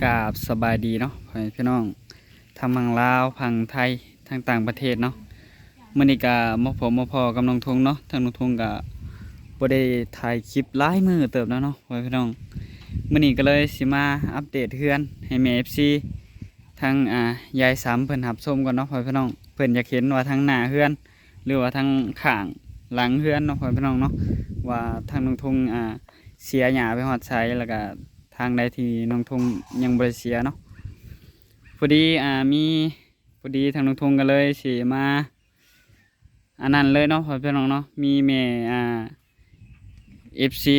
ກາບສະບາຍດີເນາະ ພໍ່ແມ່ພີ່ນ້ອງ ທັງຝັ່ງລາວ ຝັ່ງໄທ ທັງຕ່າງປະເທດເນາະ. ມື້ນີ້ກະມາພົບມາພໍ້ກັບນ້ອງທຸງເນາະ. ທາງນ້ອງທຸງກະບໍ່ໄດ້ຖ່າຍຄລິບຫຼາຍມື້ເຕີບແລ້ວເນາະ ພໍ່ແມ່ພີ່ນ້ອງ. ມື້ນີ້ກະເລີຍຊິມາອັບເດດເຮືອນໃຫ້ແມ່ເອັຟຊີ ທາງ ອ່າ ຍາຍສຳເພິ່ນຮັບຊົມກ່ອນເນາະ ພໍ່ແມ່ພີ່ນ້ອງ. ເພິ່ນຢາກເຫັນວ່າທາງໜ້າເຮືອນ ຫຼືວ່າທາງຂ້າງຫຼັງເຮືອນເນາະ ພໍ່ແມ່ພີ່ນ້ອງເນາະ ວ່າທາງນ້ອງທຸງ ອ່າ ເສຍຫຍ້າໄປຮອດໃສ ແລ້ວກະທາງໃດທີ່ນ້ອງທຸງຍັງບໍ່ໄດ້ເສຍເນາະ. ພໍດີ ອ່າ ມີ ພໍດີທາງນ້ອງທຸງກະເລີຍຊິມາ ອັນນັ້ນເລີຍເນາະ ພໍ່ແມ່ພີ່ນ້ອງເນາະ. ມີແມ່ ອ່າ ເອັຟຊີ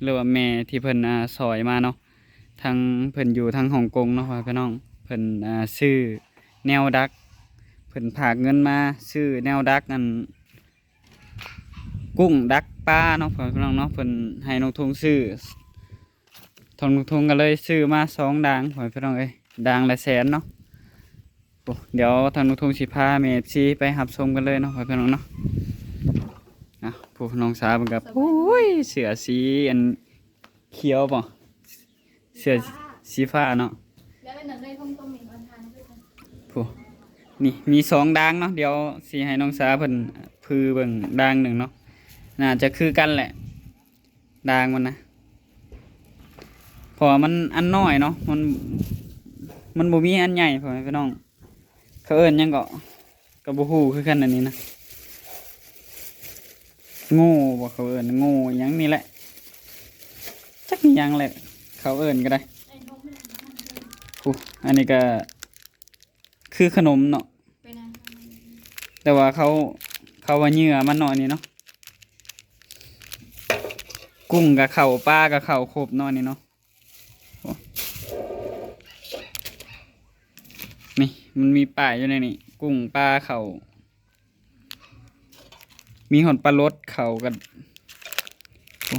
ຫຼືວ່າແມ່ທີ່ເພິ່ນ ອ່າ ຊ່ອຍມາເນາະ ທາງເພິ່ນຢູ່ທາງຮົງກົງເນາະ ພໍ່ແມ່ພີ່ນ້ອງ. ເພິ່ນ ອ່າ ຊື້ແນວດັກ ເພິ່ນຝາກເງິນມາຊື້ແນວດັກ ອັນ ກຸ້ງດັກປາເນາະ ພໍ່ແມ່ພີ່ນ້ອງເນາະ. ເພິ່ນໃຫ້ນ້ອງທຸງຊື້ ທາງນ້ອງທຸງກະເລີຍຊື້ມາສອງດາງ ພໍ່ແມ່ພີ່ນ້ອງເອີຍ ດາງລະແສນເນາະ. ໂອ້ ດຽວທາງນ້ອງທຸງຊິພາແມ່ເອັຟຊີໄປຮັບຊົມກັນເລີຍເນາະ ພໍ່ແມ່ພີ່ນ້ອງເນາະ. ອ່ະ ຜູ້ນ້ອງສາວເພິ່ນກະ ໂອ້ຍ ເສື້ອສີອັນຂຽວບໍ ເສື້ອສີຟ້າເນາະ. ຜູ້ ນີ້ມີສອງດາງເນາະ. ດຽວຊິໃຫ້ນ້ອງສາວເພິ່ນຜືເບິ່ງດາງໜຶ່ງເນາະ. ໜ້າຈະຄືກັນແຫຼະ ດາງມັນນະ ເພາະວ່າມັນອັນນ້ອຍເນາະ ມັນ ມັນບໍ່ມີອັນໃຫຍ່ ພໍ່ແມ່ພີ່ນ້ອງ. ເຂົາເອີ້ນຫຍັງເກາະ ກະບໍ່ຮູ້ຄືກັນອັນນີ້ນະ. ໂງ່ບໍ ເຂົາເອີ້ນໂງ່ອີ່ຫຍັງນີ້ແຫຼະ ຈັກອີ່ຫຍັງແຫຼະ ເຂົາເອີ້ນກະໄດ້. ຜູ້ ອັນນີ້ກະຄືຂະໜົມເນາະ ແຕ່ວ່າເຂົາ ເຂົາວ່າເຫຍື່ອມັນເນາະ ອັນນີ້ເນາະ. ກຸ້ງກະເຂົ້າ ປາກະເຂົ້າຄົບເນາະ ອັນນີ້ເນາະ. ໂອ້ ນີ້ ມັນມີປ້າຍຢູ່ໃນນີ້ ກຸ້ງ ປາ ເຂົ້າ ມີຮອດປາລົດ ເຂົ້າກັນ ໂອ້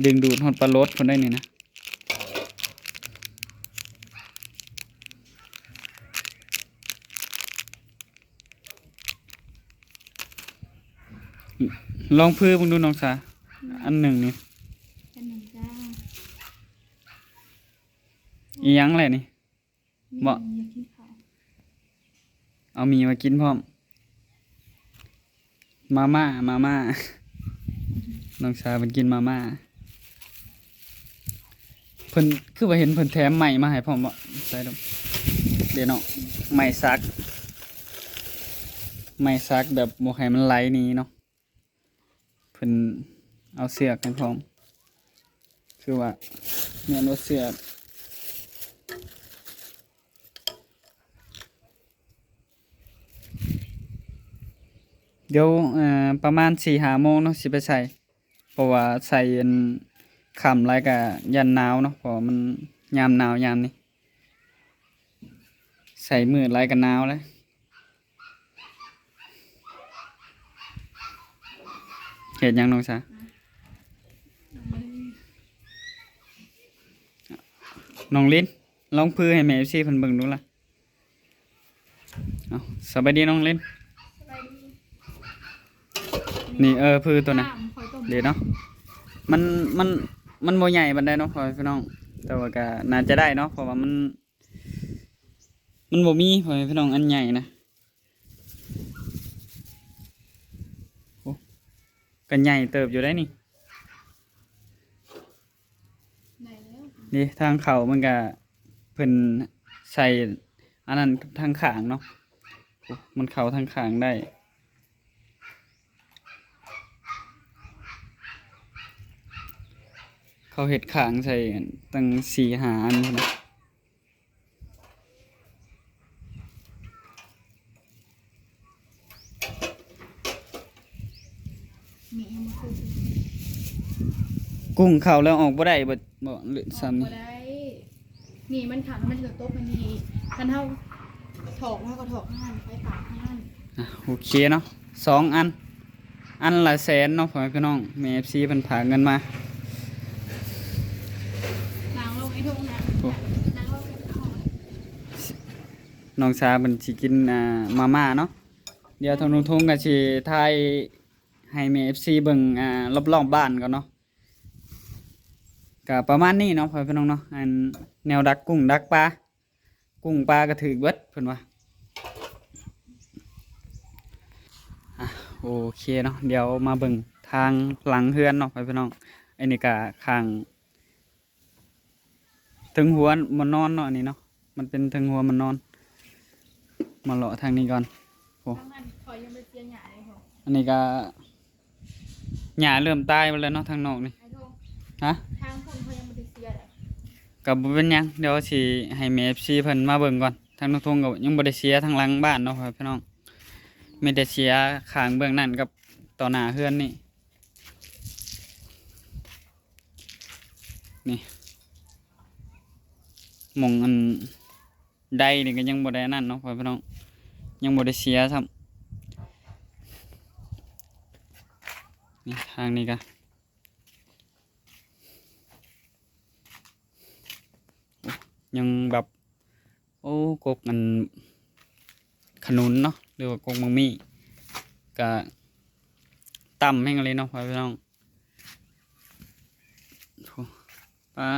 ດຶງດູດຮອດປາລົດພຸ້ນໄດ໋ນີ້ນະ. ລອງຜືເບິ່ງດູນ້ອງສາ ອັນໜຶ່ງນີ້ ອັນໜຶ່ງຈ້າ. ອີ່ຫຍັງແຫຼະນີ້ ບໍ່ ຢາກກິນເຂົ້າ ເອົາໝີ່ມາກິນພ້ອມ. ມາມ່າ ມາມ່າ ນ້ອງສາວເພິ່ນກິນມາມ່າ. ເພິ່ນຄືວ່າເຫັນເພິ່ນແຖມໄມ້ມາໃຫ້ພ້ອມບໍ? ໃສ່ດອກ ເດເນາະ ໄມ້ສັກ ໄມ້ສັກແບບບໍ່ໃຫ້ມັນໄຫຼໜີເນາະ. ເພິ່ນເອົາເຊືອກໃຫ້ພ້ອມ ຄືວ່າແມ່ນວ່າເຊືອກ. ດຽວ ເອີ ປະມານສີ່ຫ້າໂມງເນາະ ຊິໄປໃສ່ ເພາະວ່າໃສ່ອັນຄ່ຳຫຼາຍກະຢ້ານໜາວເນາະ ເພາະວ່າມັນຍາມໜາວຍາມນີ້ ໃສ່ມືດຫຼາຍກະໜາວແຫຼະ. ເຮັດຫຍັງນ້ອງສາ? ນ້ອງລິນ ລອງຜືໃຫ້ແມ່ເອັຟຊີເພິ່ນເບິ່ງດູລະ. ເອົາ ສະບາຍດີນ້ອງລິນ. ສະບາຍດີ. ນີ້ ເອີ ຜືໂຕນັ້ນ ເດເນາະ ມັນ ມັນ ມັນບໍ່ໃຫຍ່ປານໃດເນາະ ພໍ່ແມ່ພີ່ນ້ອງ ແຕ່ວ່າກະໜ້າຈະໄດ້ເນາະ ເພາະວ່າມັນ ມັນບໍ່ມີ ພໍ່ແມ່ພີ່ນ້ອງ ອັນໃຫຍ່ນະ. ໂອ້ ກະໃຫຍ່ເຕີບຢູ່ໄດ໋ນີ້. ນີ້ທາງເຂົ້າມັນກະ ເພິ່ນໃສ່ອັນນັ້ນທາງຂ້າງເນາະ ໂອ້ ມັນເຂົ້າທາງຂ້າງໄດ້ ເຂົາເຮັດຂ້າງໃສ່ຕັ້ງສີ່ຫ້າອັນພຸ້ນນະ. ນີ້ຍັງບໍ່ຄື ກຸ້ງເຂົ້າແລ້ວອອກບໍ່ໄດ້ບໍ່ ບໍ່ ຫຼື ອອກ ສ່ຳນີ້ ບໍ່ໄດ້. ນີ້ມັນຂັງ ມັນຈະຕົກອັນນີ້ອີກ ຄັນເຮົາຖອກ ເຮົາກໍຖອກທາງນັ້ນ ໄປປາກທາງນັ້ນ. ອ່ະ ໂອເຄເນາະ ສອງອັນ ອັນລະແສນເນາະ ພໍ່ແມ່ພີ່ນ້ອງ ແມ່ເອັຟຊີເພິ່ນຝາກເງິນມາ. ນັ່ງລົງໄອ້ທຸງນະ ໂອ້ ນັ່ງລົງໄອ້ທຸງ. ນ້ອງສາເພິ່ນຊິກິນ ອ່າ ມາມ່າເນາະ ດຽວທາງລຸງທົງກໍຊິຖ່າຍໃຫ້ແມ່ເອັຟຊີເບິ່ງ ອ່າ ລອບໆບ້ານກ່ອນເນາະ. ກະປະມານນີ້ເນາະ ພໍ່ແມ່ພີ່ນ້ອງເນາະ ອັນແນວດັກກຸ້ງດັກປາ ກຸ້ງປາກະຖືກເບິດເພິ່ນວ່າ. ອາ ໂອເຄເນາະ ດຽວມາເບິ່ງທາງຫຼັງເຮືອນເນາະ ພໍ່ແມ່ພີ່ນ້ອງ. ອັນນີ້ກະຂ້າງ ເທິງຫົວໝອນນອນເນາະ ອັນນີ້ເນາະ ມັນເປັນເທິງຫົວໝອນນອນ. ມາເລາະທາງນີ້ກ່ອນ. ໂອ້ ທາງນັ້ນຂ້ອຍຍັງບໍ່ໄດ້ເສຍຫຍ້າເລີຍພໍ່. ອັນນີ້ກະຫຍ້າເລີ່ມຕາຍໝົດແລ້ວເນາະ ທາງນອກນີ້. ອ້າຍໂທງ ຮະ? ທາງພຸ້ນຂ້ອຍຍັງບໍ່ໄດ້ເສຍເລີຍ. ກະບໍ່ເປັນຫຍັງ ດຽວຊິໃຫ້ແມ່ເອັຟຊີເພິ່ນມາເບິ່ງກ່ອນ. ທາງນ້ອງທົງກະຍັງບໍ່ໄດ້ເສຍທາງຫຼັງບ້ານເນາະ ພໍ່ແມ່ພີ່ນ້ອງ ມີແຕ່ເສຍຂ້າງເບື້ອງນັ້ນກັບຕໍ່ໜ້າເຮືອນນີ້. ນີ້ ໝ່ອງອັນໄດນີ້ກະຍັງບໍ່ໄດ້ອັນນັ້ນເນາະ ພໍ່ແມ່ພີ່ນ້ອງ ຍັງບໍ່ໄດ້ເສຍຊ້ຳ. ນີ້ທາງນີ້ກະ ໂອ້ ຍັງແບບ ໂອ້ ກົກອັນຂະໜຸນເນາະ ຫຼືວ່າກົກໝາກມີ້ ກະຕ່ຳແຮງອີ່ຫຼີເນາະ ພໍ່ແມ່ພີ່ນ້ອງ. ໂອ້ ປາ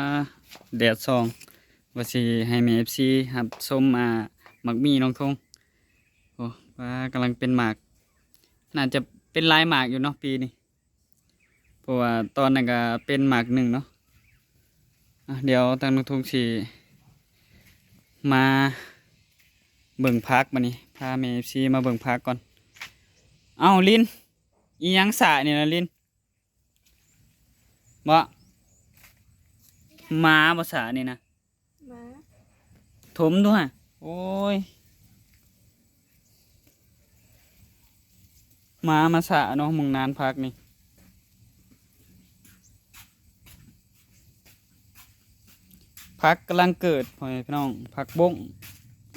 ແດດສ່ອງ ວ່າຊິໃຫ້ແມ່ເອັຟຊີຮັບຊົມ ອາ ໝາກມີ້ນ້ອງທົງ. ໂອ້ ປາ ກຳລັງເປັນໝາກ ໜ້າຈະເປັນຫຼາຍໝາກຢູ່ເນາະປີນີ້. ເພາະວ່າຕອນນັ້ນກະເປັນໝາກໜຶ່ງເນາະ. ອາ ດຽວທາງນ້ອງທຸງຊິມາເບິ່ງຜັກບາດນີ້ ພາແມ່ເອັຟຊີມາເບິ່ງຜັກກ່ອນ. ເອົ້າ ລິນ ອີ່ຫຍັງສະນີ້ນະລິນ? ບໍ່ ໝາບໍ່ສະນີ້ນະ? ໝາ ຖົມດ້ວຍ. ໂອ້ຍ ໝາມາສະເນາະ ໝ່ອງນານຜັກນີ້. ຜັກກຳລັງເກີດ ພໍ່ແມ່ພີ່ນ້ອງ ຜັກບົ້ງ.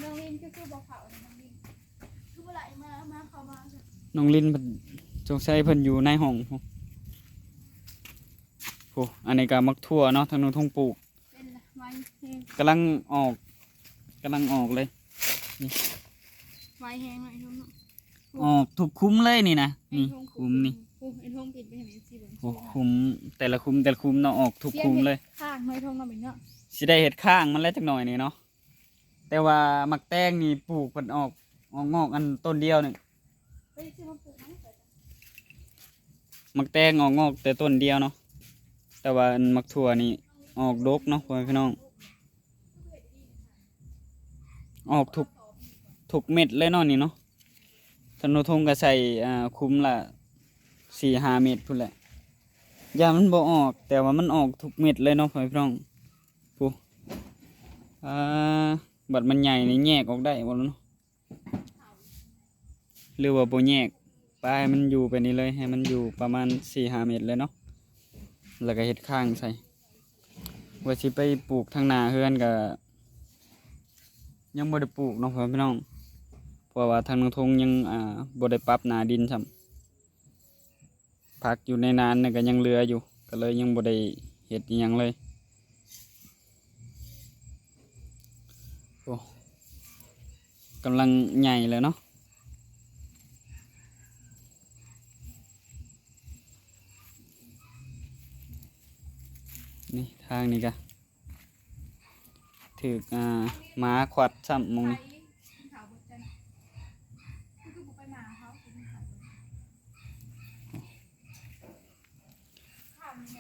ນ້ອງລິນຄື ຄືບໍ່ເຂົ້າ ນ້ອງລິນຄືບໍ່ໄຫຼມາ ມາເຂົ້າມາ. ນ້ອງລິນເພິ່ນ ສົງໄສເພິ່ນຢູ່ໃນຫ້ອງພຸ້ນ. ໂອ້ ອັນນີ້ກະໝາກຖົ່ວເນາະ ທາງນ້ອງທົງປູກ. ເປັນລະ ໄວແຮງ ກຳລັງອອກ ກຳລັງອອກເລີຍນີ້. ໄວແຮງເນາະ ໄອ້ທົງເນາະ. ອອກທຸກຂຸມເລີຍນີ້ນະ ນີ້ຂຸມນີ້. ໂອ້ ໄອ້ທົງປິດໄປໃຫ້ແມ່ຊີເບິ່ງ. ໂອ້ ຂຸມ ແຕ່ລະຂຸມ ແຕ່ລະຂຸມເນາະ ອອກທຸກຂຸມເລີຍ. ຂ້າງໄອ້ທົງເນາະ ເປັນເນາະ ຊິໄດ້ເຮັດຂ້າງມັນແລ້ວຈັກໜ້ອຍນີ້ເນາະ. ແຕ່ວ່າໝາກແຕງນີ້ປູກເພິ່ນອອກ ອອກງອກອັນຕົ້ນດຽວນີ້. ໝາກແຕງອອກງອກແຕ່ຕົ້ນດຽວເນາະ ແຕ່ວ່າອັນໝາກຖົ່ວນີ້ອອກດົກເນາະ ພໍ່ແມ່ພີ່ນ້ອງ. ອອກທຸກ ທຸກເມັດເລີຍເນາະນີ້ເນາະ. ທາງນ້ອງທົງກະໃສ່ ອາ ຂຸມລະສີ່ຫ້າເມັດພຸ້ນແຫຼະ. ຢ້ານມັນບໍ່ອອກ ແຕ່ວ່າມັນອອກທຸກເມັດເລີຍເນາະ ພໍ່ແມ່ພີ່ນ້ອງ. ພຸ້ນ ອາ ບັດມັນໃຫຍ່ນີ້ແຍກອອກໄດ້ບໍ່ເນາະ? ຫຼືວ່າບໍ່ແຍກ ປະໃຫ້ມັນຢູ່ໄປນີ້ເລີຍ ໃຫ້ມັນຢູ່ປະມານສີ່ຫ້າເມັດເລີຍເນາະ ແລ້ວກະເຮັດຄ້າງໃສ່. ວ່າຊິໄປປູກທາງໜ້າເຮືອນກະຍັງບໍ່ໄດ້ປູກເນາະ ພໍ່ແມ່ພີ່ນ້ອງ ເພາະວ່າທາງນ້ອງທົງຍັງ ອາ ບໍ່ໄດ້ປັບໜ້າດິນຊ້ຳ. ຜັກຢູ່ໃນນານນີ້ກະຍັງເຫຼືອຢູ່ ກະເລີຍຍັງບໍ່ໄດ້ເຮັດອີ່ຫຍັງເລີຍ. ໂອ້ ກຳລັງໃຫຍ່ແລ້ວເນາະ. ນີ້ທາງນີ້ກະ ຖືກ ອາ ໝາຂວັດຊ້ຳໝ່ອງນີ້.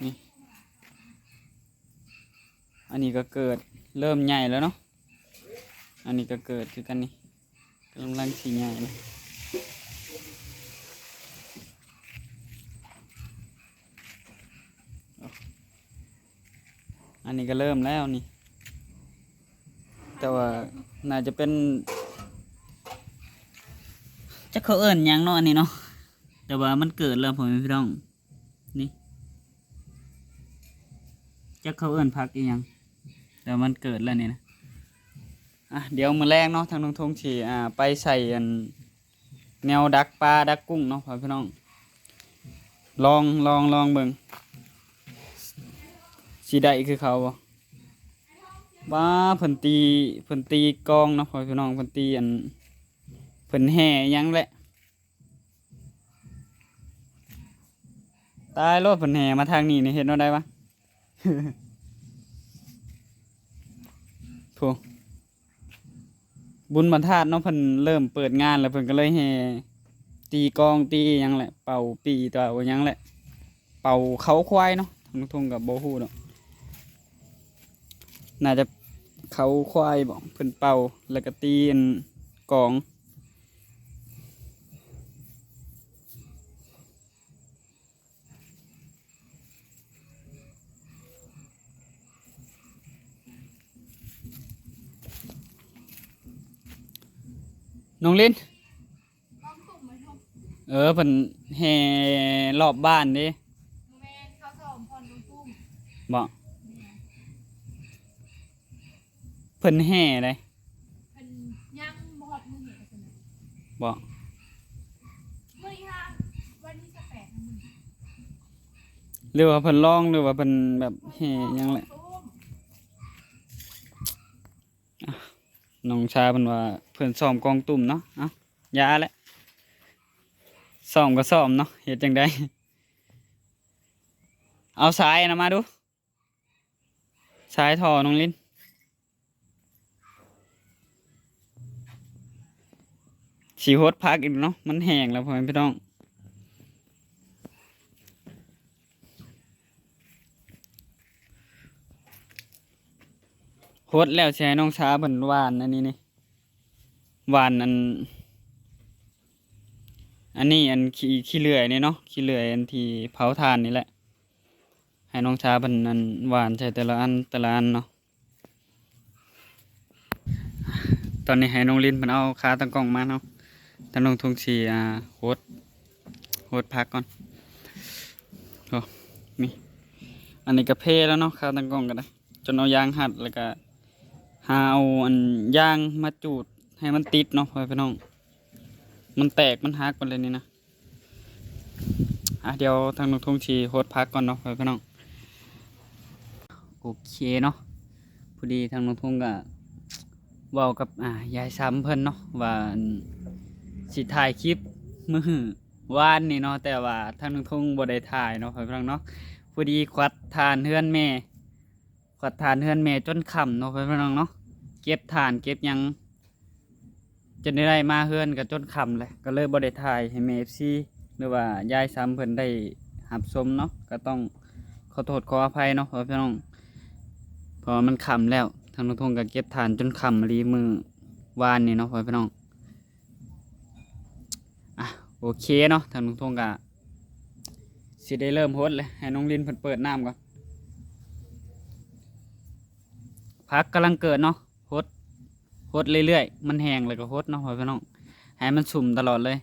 ນີ້ ອັນນີ້ກະເກີດ ເລີ່ມໃຫຍ່ແລ້ວເນາະ. ອັນນີ້ກະເກີດຄືກັນນີ້. ກຳລັງຊິໃຫຍ່ເລີຍ. ອັນນີ້ກະເລີ່ມແລ້ວນີ້ ແຕ່ວ່າໜ້າຈະເປັນ ຈັກເຂົາເອີ້ນຫຍັງເນາະ ອັນນີ້ເນາະ ແຕ່ວ່າມັນເກີດແລ້ວ ພໍ່ແມ່ພີ່ນ້ອງ. ນີ້ ຈັກເຂົາເອີ້ນຜັກອີ່ຫຍັງ ແຕ່ມັນເກີດແລ້ວນີ້ນະ. ອ່ະ ດຽວມື້ແລງເນາະ ທາງນ້ອງທົງຊິ ອ່າ ໄປໃສ່ອັນ ແນວດັກປາດັກກຸ້ງເນາະ ພໍ່ແມ່ພີ່ນ້ອງ. ລອງ ລອງ ລອງເບິ່ງ ຊິໄດ້ຄືເຂົາບໍ່. ວ້າ ເພິ່ນຕີ ເພິ່ນຕີກອງເນາະ ພໍ່ແມ່ພີ່ນ້ອງ. ເພິ່ນຕີອັນ ເພິ່ນແຫ່ຫຍັງແຫຼະ. ຕາຍໂລດ ເພິ່ນແຫ່ມາທາງນີ້ນີ້ ເຮັດແນວໃດວະ? ຜູ້ ບຸນບັນທາດເນາະ ເພິ່ນເລີ່ມເປີດງານແລ້ວ ເພິ່ນກໍເລີຍແຫ່ຕີກອງຕີຫຍັງແຫຼະ ເປົ່າປີ້ເປົ່າຫຍັງແຫຼະ ເປົ່າເຄົ້າຄວາຍເນາະ ທາງລຸງທົງກໍບໍ່ຮູ້ດອກ ໜ້າຈະເຄົ້າຄວາຍບໍ ເພິ່ນເປົ່າ ແລ້ວກໍຕີອັນກອງ. ນ້ອງລິນ ເອີ ເພິ່ນແຫ່ລອບບ້ານເດ້ ບໍ່? ເພິ່ນແຫ່ໃດ ເພິ່ນຍັງບໍ່ຮອດມື້ແຫ່ເພິ່ນ ບໍ່? ມື້ທີ່ຫ້າ ວັນທີສິບແປດ ຫຼືວ່າເພິ່ນລອງ ຫຼືວ່າເພິ່ນແບບແຫ່ຫຍັງແຫຼະ. ນ້ອງຊາເພິ່ນວ່າເພິ່ນຊ້ອມກອງຕຸ້ມເນາະ ເອົ້າ ຢ່າແຫຼະ ຊ້ອມກໍຊ້ອມເນາະ ເຮັດຈັ່ງໃດ. ເອົາສາຍນະມາດູ ສາຍທໍ່ນ້ອງລິນ ຊິຫົດຜັກອີກເນາະ ມັນແຫ້ງແລ້ວ ພໍ່ແມ່ພີ່ນ້ອງ ຫົດແລ້ວຊິໃຫ້ນ້ອງຊາເພິ່ນຫວ່ານອັນນີ້ນີ້ ຫວ່ານອັນ ອັນນີ້ ອັນຂີ້ ຂີ້ເລື່ອຍນີ້ເນາະ ຂີ້ເລື່ອຍອັນທີ່ເຜົາຖ່ານນີ້ແຫຼະ ໃຫ້ນ້ອງຊາເພິ່ນອັນຫວ່ານໃສ່ແຕ່ລະອັນ ແຕ່ລະອັນເນາະ. ຕອນນີ້ໃຫ້ນ້ອງລິນເພິ່ນເອົາຂາຕັ້ງກ້ອງມາເນາະ ທາງນ້ອງທຸງຊິ ອ່າ ຫົດ ຫົດຜັກກ່ອນ. ໂອ້ ນີ້ ອັນນີ້ກະເພແລ້ວເນາະ ຂາຕັ້ງກ້ອງກໍໄດ້ ຈົນເອົາຢາງຮັດ ແລ້ວກະຫາເອົາອັນຢາງມາຈູດໃຫ້ມັນຕິດເນາະ ພໍ່ແມ່ພີ່ນ້ອງ ມັນແຕກມັນຫັກໝົດເລີຍນີ້ນະ. ອ່ະ ດຽວທາງນ້ອງທຸງຊິຫົດຜັກກ່ອນເນາະ ພໍ່ແມ່ພີ່ນ້ອງ. ໂອເຄເນາະ ພໍດີທາງນ້ອງທຸງກະເວົ້າກັບ ອ່າ ຍາຍຊຳເພິ່ນເນາະ ວ່າ ອັນ ຊິຖ່າຍຄລິບມື້ວານນີ້ເນາະ ແຕ່ວ່າທາງນ້ອງທຸງບໍ່ໄດ້ຖ່າຍເນາະ ພໍ່ແມ່ພີ່ນ້ອງເນາະ. ພໍດີຂວັດຖ່ານເຮືອນແມ່ ຂວັດຖ່ານເຮືອນແມ່ຈົນຄ່ຳເນາະ ພໍ່ແມ່ພີ່ນ້ອງເນາະ ເກັບຖ່ານເກັບຫຍັງ ຈົນໄດ້ມາເຮືອນກໍຈົນຄ່ຳແຫຼະ ກໍເລີຍບໍ່ໄດ້ຖ່າຍໃຫ້ແມ່ ເອັຟຊີ ຫຼືວ່າຍາຍຊຳເພິ່ນໄດ້ຮັບຊົມເນາະ ກໍຕ້ອງຂໍໂທດຂໍອະໄພເນາະ ພໍ່ແມ່ພີ່ນ້ອງ ເພາະວ່າມັນຄ່ຳແລ້ວ ທາງນ້ອງທົງກໍເກັບຖ່ານຈົນຄ່ຳອີ່ຫຼີມື້ວານນີ້ເນາະ ພໍ່ແມ່ພີ່ນ້ອງ. ອ່ະ ໂອເຄເນາະ ທາງນ້ອງທົງກະຊິໄດ້ເລີ່ມຫົດແລ້ວ ໃຫ້ນ້ອງລິນເພິ່ນເປີດນ້ຳກ່ອນ. ຜັກກຳລັງເກີດເນາະ ຫົດ ຫົດເລື້ອຍໆ ມັນແຫ້ງແລ້ວກໍຫົດເນາະ ພໍ່ແມ່ພີ່ນ້ອງ ໃຫ້ມັນຊຸ່ມຕະຫຼອດເລີຍ.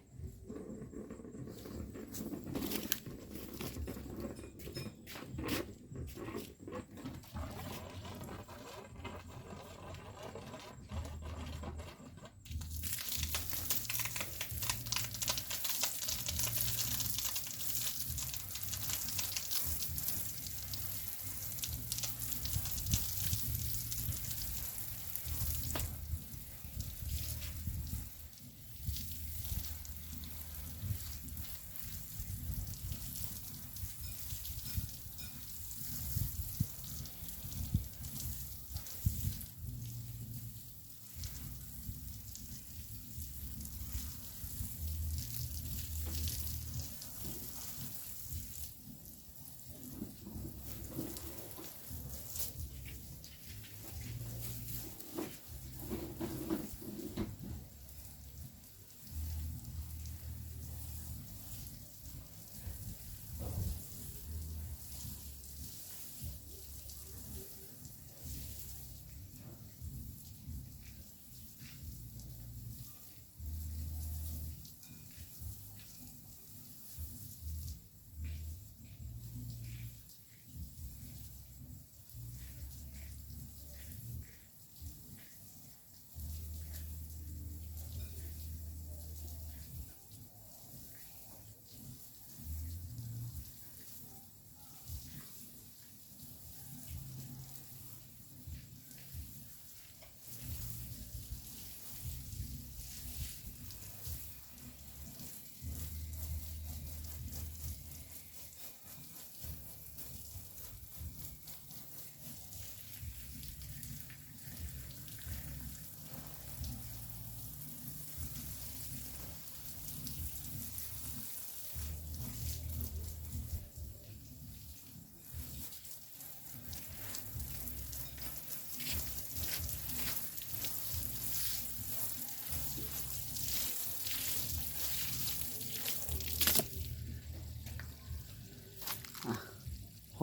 ໂ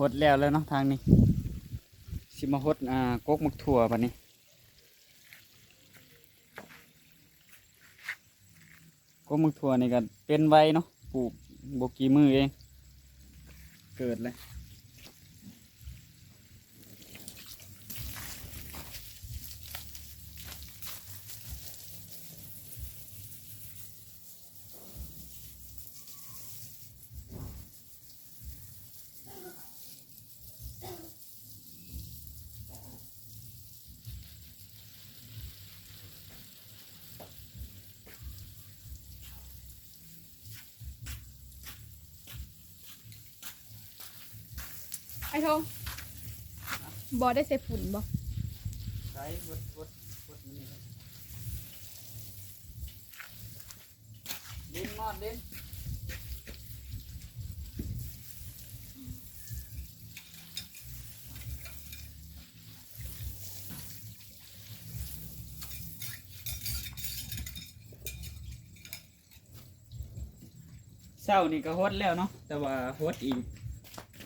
ຫົດແລ້ວແລ້ວເນາະ ທາງນີ້ ຊິມາຫົດ ອ່າ ກົກໝາກຖົ່ວບາດນີ້. ກົກໝາກຖົ່ວນີ້ກໍເປັນໄວເນາະ ປູກບໍ່ກີ່ມື້ເອງ ເກີດແລ້ວ. ໄອ້ທົງ ບໍ່ໄດ້ໃສ່ຝຸ່ນບໍ່? ໃສ່ ຫົດ ຫົດ ຫົດນີ້ ດິນ ມອດດິນ. ເຊົ້ານີ້ກໍຫົດແລ້ວເນາະ ແຕ່ວ່າຫົດອີກ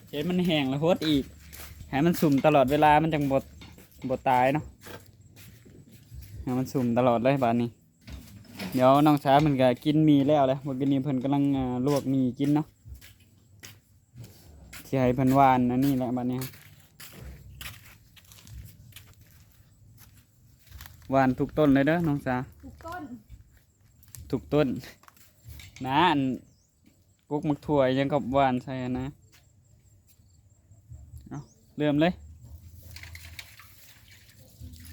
ເຫັນມັນແຫ້ງແລ້ວຫົດອີກ ໃຫ້ມັນຊຸ່ມຕະຫຼອດເວລາ ມັນຈັ່ງບໍ່ ບໍ່ຕາຍເນາະ ໃຫ້ມັນຊຸ່ມຕະຫຼອດເລີຍບາດນີ້. ດຽວນ້ອງສາເພິ່ນກໍກິນໝີ່ແລ້ວແຫຼະ ມື້ກີ້ນີ້ເພິ່ນກຳລັງ ອ່າ ລວກໝີ່ກິນເນາະ ຊິໃຫ້ເພິ່ນຫວ່ານອັນນີ້ແຫຼະບາດນີ້ ຫວ່ານທຸກຕົ້ນເລີຍເດີນ້ອງສາ ທຸກຕົ້ນ ທຸກຕົ້ນນາ ອັນ ກົກໝາກຖົ່ວຫຍັງກໍຫວ່ານໃສ່ຫັ້ນນະ. ເອົາ ເລີ່ມເລີຍ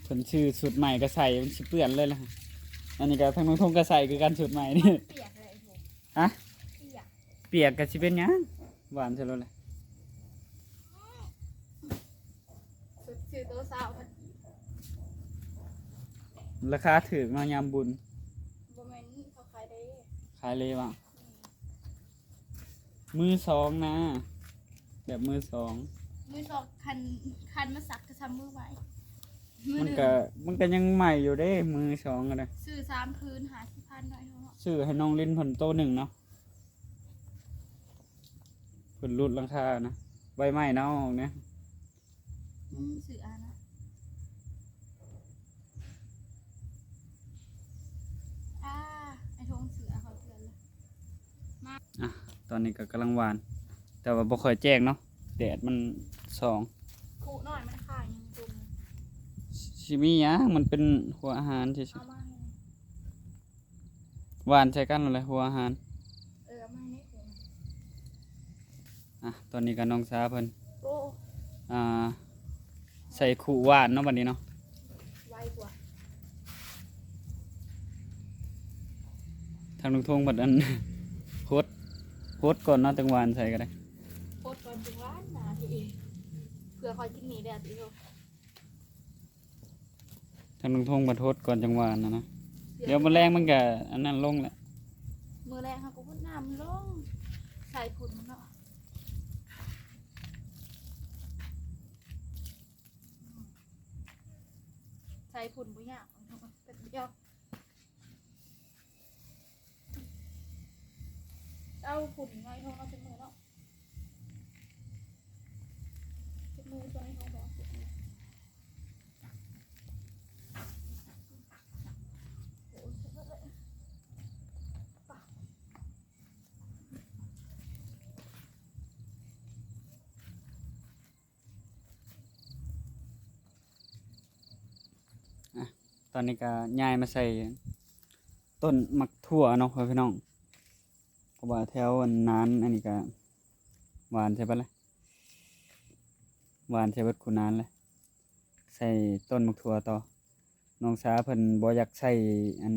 ເພິ່ນຊື້ຊຸດໃໝ່ກໍໃສ່ ມັນຊິເປື້ອນເລີຍລະ. ອັນນີ້ກໍທາງນ້ອງທົງກໍໃສ່ຄືກັນ ຊຸດໃໝ່ນີ້ ປຽກເລີຍ ຮະ ປຽກ ປຽກກໍຊິເປັນຫຍັງ ຫວ່ານໃສ່ໂລດແຫຼະ. ຊື້ໂຕຊາວພັນກີບ ລາຄາຖືກເນາະ ຍາມບຸນ ບໍ່ແມ່ນ ເຂົາຂາຍເລ ຂາຍເລວະ ອືມ ມືສອງນະ ແບບມືສອງ ມືສອງ ຄັນ ຄັນມາຊັກກໍຊ່ຳມືໃໝ່ ມັນກໍ ມັນກໍຍັງໃໝ່ຢູ່ເດ້ ມືສອງກໍໄດ້ ຊື້ສາມຄືນ ຫ້າສິບພັນເນາະ ຊື້ໃຫ້ນ້ອງລິນເພິ່ນໂຕໜຶ່ງເນາະ. ເພິ່ນຫຼຸດຫຼັງຄານະ ໃບໄມ້ເນົ່າອອກແດ່. ອືມ ເສືອນະ ອາ ໄອ້ທົງ ເສືອເຂົາເຈື່ອນລະ ມາ ອ່ະ ຕອນນີ້ກໍກຳລັງຫວ່ານ ແຕ່ວ່າບໍ່ຄ່ອຍແຈ້ງເນາະ ແດດມັນສ່ອງ ຄຸນ້ອຍມັນຂາຍຫຍັງຕົງ ຊິມີຫຍັງ ມັນເປັນຫົວອາຫານຊື່ໆ ເອົາມາໃຫ້ ຫວ່ານໃສ່ກັນແຫຼະ ຫົວອາຫານ ເອີ ເອົາມາໃຫ້ແດ່ ຫົວ ອ່ະ ຕອນນີ້ກໍນ້ອງສາເພິ່ນ ໂອ້ ອ່າ ໃສ່ຄຸຫວ່ານເນາະ ບັດນີ້ເນາະ ໄວກວ່າ ທາງລຸງທົງບັດອັນ ຫົດ ຫົດກ່ອນເນາະ ຈັ່ງຫວ່ານໃສ່ກໍໄດ້ ຫົດກ່ອນຈຶ່ງຫວ່ານນະ ເພື່ອຄ່ອຍກິນໝີ່ແດ່ຕິໂລ. ທາງລຸງທົງບັດຫົດກ່ອນຈັ່ງຫວ່ານນະນະ ດຽວມື້ແລງມັນກະອັນນັ້ນລົງແຫຼະ ມື້ແລງເຮົາກໍຫົດນ້ຳມັນລົງ ໃສ່ຝຸ່ນມັນເນາະ ໃສ່ຝຸ່ນບໍ່ຍາກ ແປັບດຽວ ເອົາຝຸ່ນໄວ້ທ້ອງເອົາຈັກມື້ເນາະ ຈັກມື້ຊ່ວງນີ້ທ້ອງແບບ ອ່ະ ຕອນນີ້ກໍຍ້າຍມາໃສ່ຕົ້ນໝາກຖົ່ວເນາະ ພໍ່ແມ່ພີ່ນ້ອງ ເພາະວ່າແຖວອັນນານອັນນີ້ກໍຫວ່ານໃສ່ເບິດລະ ຫວ່ານໃສ່ເບິດຄູ່ນານລະ ໃສ່ຕົ້ນໝາກຖົ່ວຕໍ່. ນ້ອງສາເພິ່ນບໍ່ຢາກໃສ່ອັນ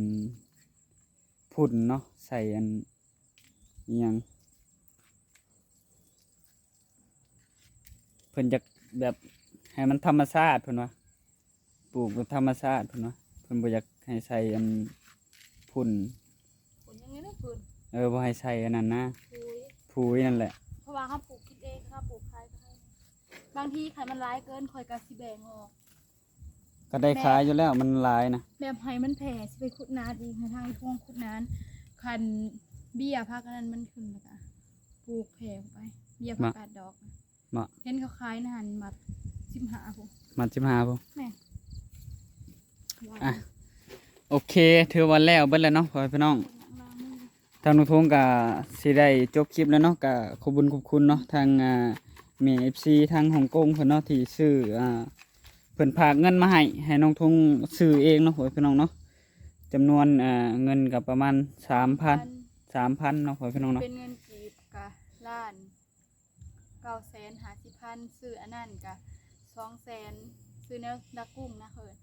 ຝຸ່ນເນາະ ໃສ່ອັນ ອີ່ຫຍັງ ເພິ່ນຢາກແບບໃຫ້ມັນທຳມະຊາດ ເພິ່ນວ່າ ປູກແບບທຳມະຊາດ ເພິ່ນວ່າ ເພິ່ນບໍ່ຢາກໃຫ້ໃສ່ອັນຝຸ່ນ ຝຸ່ນຫຍັງນີ້ນະ ຝຸ່ນ ເອີ ບໍ່ໃຫ້ໃສ່ອັນນັ້ນນະ ປຸ໋ຍ ປຸ໋ຍນັ້ນແຫຼະ ເພາະວ່າເຮົາປູກກິນເອງ ເຮົາປູກຂາຍກໍໃຫ້ ບາງທີຄັນມັນຫຼາຍເກີນ ຂ້ອຍກໍຊິແບ່ງອອກ ກໍໄດ້ຂາຍຢູ່ແລ້ວ ມັນຫຼາຍນະ ແບບໃຫ້ມັນແຜ່ ຊິໄປຂຸດນານອີກ ໃຫ້ທາງທວງຂຸດນານ ຄັນເບ້ຍຜັກອັນນັ້ນມັນຂຶ້ນ ແລ້ວກະປູກແຜ່ໄປ ເບ້ຍຜັກກາດດອກ ບໍ່ ເຫັນເຂົາຂາຍໃນຫັ້ນ ມັດສິບຫ້າພຸ້ນ ມັດສິບຫ້າພຸ້ນ ແມ່ນ ອ່ະ ໂອເຄ ຖືວ່າແລ້ວເບິດແລ້ວເນາະ ພໍ່ແມ່ພີ່ນ້ອງ. ທາງນ້ອງທົງກະຊິໄດ້ຈົບຄລິບແລ້ວເນາະ ກະຂອບບຸນຂອບຄຸນເນາະ ທາງ ອ່າ ແມ່ເອັຟຊີທາງຮົງກົງເພິ່ນເນາະ ທີ່ຊື້ ອ່າ ເພິ່ນຝາກເງິນມາໃຫ້ ໃຫ້ນ້ອງທົງຊື້ເອງເນາະ ພໍ່ແມ່ພີ່ນ້ອງເນາະ ຈຳນວນ ອ່າ ເງິນກະປະມານສາມພັນ ສາມພັນເນາະ ພໍ່ແມ່ພີ່ນ້ອງເນາະ ເປັນເງິນກີບກະລ້ານ ເກົ້າແສນຫ້າສິບພັນ ຊື້ອັນນັ້ນກະສອງແສນ ຊື້ແນວດັກກຸ້ງນະເຮີ້ຍ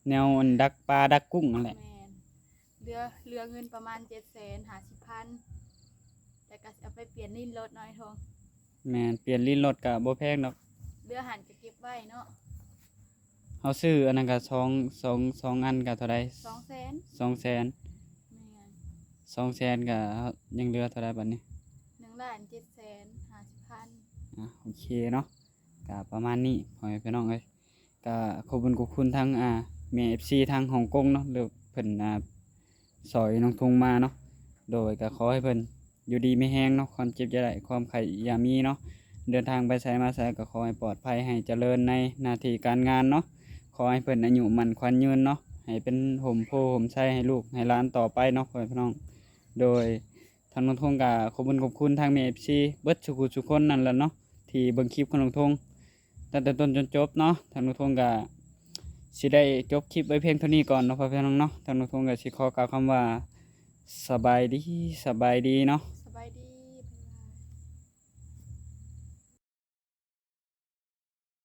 ແນວອັນດັກປາດັກກຸ້ງຫັ້ນແຫຼະ ແມ່ນ ເຫຼືອ ເຫຼືອເງິນປະມານເຈັດແສນຫ້າສິບພັນ ແລ້ວກະຊິເອົາໄປປ່ຽນລີ້ນລົດເນາະ ນ້ອງທົງ ແມ່ນ ປ່ຽນລີ້ນລົດກະບໍ່ແພງດອກ ເຫຼືອຫັ້ນກະເກັບໄວ້ເນາະ ເຮົາຊື້ອັນນັ້ນກະສອງ ສອງ ສອງອັນກະເທົ່າໃດ ສອງແສນ ສອງແສນ ແມ່ນ ສອງແສນກະຍັງເຫຼືອເທົ່າໃດບັດນີ້ ໜຶ່ງລ້ານເຈັດແສນຫ້າສິບພັນ ອ່ະ ໂອເຄເນາະ ກະປະມານນີ້ ພໍ່ແມ່ພີ່ນ້ອງເອີຍ ກະຂອບບຸນຂອບຄຸນທາງ ອ່າ ແມ່ເອັຟຊີທາງຮົງກົງເນາະ ຫຼືເພິ່ນ ອ່າ ຊ່ອຍນ້ອງທຸງມາເນາະ ໂດຍກະຂໍໃຫ້ເພິ່ນຢູ່ດີມີແຮງເນາະ ຄວາມເຈັບຢ່າໄດ້ ຄວາມໄຂ້ຢ່າມີເນາະ ເດີນທາງໄປໃສມາໃສກະຂໍໃຫ້ປອດໄພ ໃຫ້ຈະເລີນໃນໜ້າທີ່ການງານເນາະ ຂໍໃຫ້ເພິ່ນອາຍຸໝັ້ນຂວັນຍືນເນາະ ໃຫ້ເປັນຮົ່ມໂພຮົ່ມໄຊໃຫ້ລູກໃຫ້ຫຼານຕໍ່ໄປເນາະ ພໍ່ແມ່ພີ່ນ້ອງ ໂດຍ ທາງນ້ອງທົງກະຂອບບຸນຂອບຄຸນທາງແມ່ເອັຟຊີເບິດສູ່ຜູ້ສູ່ຄົນນັ້ນແຫຼະເນາະ ທີ່ເບິ່ງຄລິບຂອງນ້ອງທົງຕັ້ງແຕ່ຕົ້ນຈົນຈົບເນາະ ທາງນ້ອງທົງກະຊິໄດ້ຈົບຄລິບໄວ້ພຽງເທົ່ານີ້ກ່ອນເນາະ ພໍ່ແມ່ພີ່ນ້ອງເນາະ ທາງນ້ອງທົງກະຊິຂໍກ່າວຄຳວ່າ ສະບາຍດີ ສະບາຍດີເນາະ.